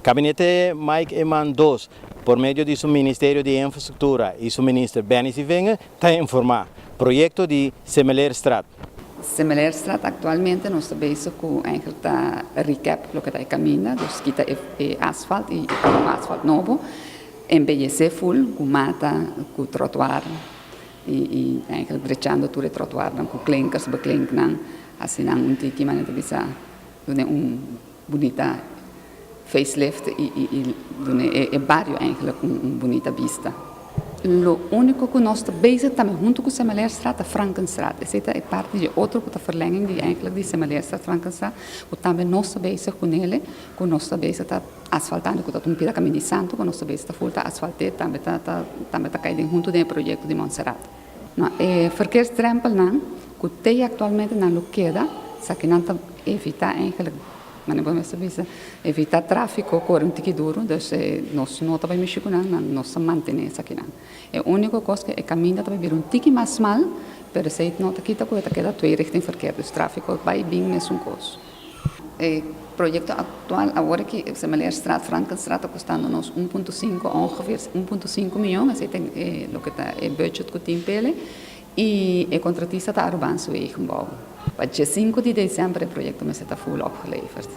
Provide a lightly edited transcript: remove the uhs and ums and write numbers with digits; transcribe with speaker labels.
Speaker 1: Gabinete Mike Eman 2, por medio di su Ministerio di Infrastructura y su Minister Benny Sievinger, ta informa. Proyecto di Semeleerstraat.
Speaker 2: Semeleerstraat, actualmente nos ta bezig cu eigenlijk ta recap loke ta e caminda, dus kita e asfalt y pone un asfalt nobo, embellece full cu mata, cu trottoir y eigenlijk drechando tur e trottoirnan cu klinkers, beklinknan, asina un tiki manera ta bisa duna un bunita facelift y duna e bario eigenlijk un bunita bista. Lo unico cu nos ta bezig tambe hunto cu Semeleerstraat ta Frankenstraat. Esey ta e parti di otro cu ta verlenging di eigenlijk di Semeleerstraat, Frankenstraat, cu tambe nos ta bezig cu nele, cu nos ta bezig ta asfaltando, cu ta un pida caminda di santo, cu nos ta bezig ta full ta asfalté, tambe ta cay den hunto den e proyecto di Montserrat. No, e verkeersdrempelnan cu te actualmente nan lo keda, esakinan ta evita eigenlijk, maar bo mester bisa, evita trafico core un tiki duro, dus nos no ta bay mishi cu nan, nos ta mantene esakinan. E unico cos cu e caminda ta bay un tiki mas smal, pero esey no ta kita cu ta keda twee richting verkeer, dus trafico bay bin mesun cos. E proyecto actual, awor cu Semeleerstraat, Frankenstraat, ta costando nos 1.5, ongeveer 1.5 miyon, esey ta loke ta e budget cu tin p'e, y e contratista ta Arubaanse Wegenbouw. Pa 5 di december e proyecto mester ta full opgeleverd.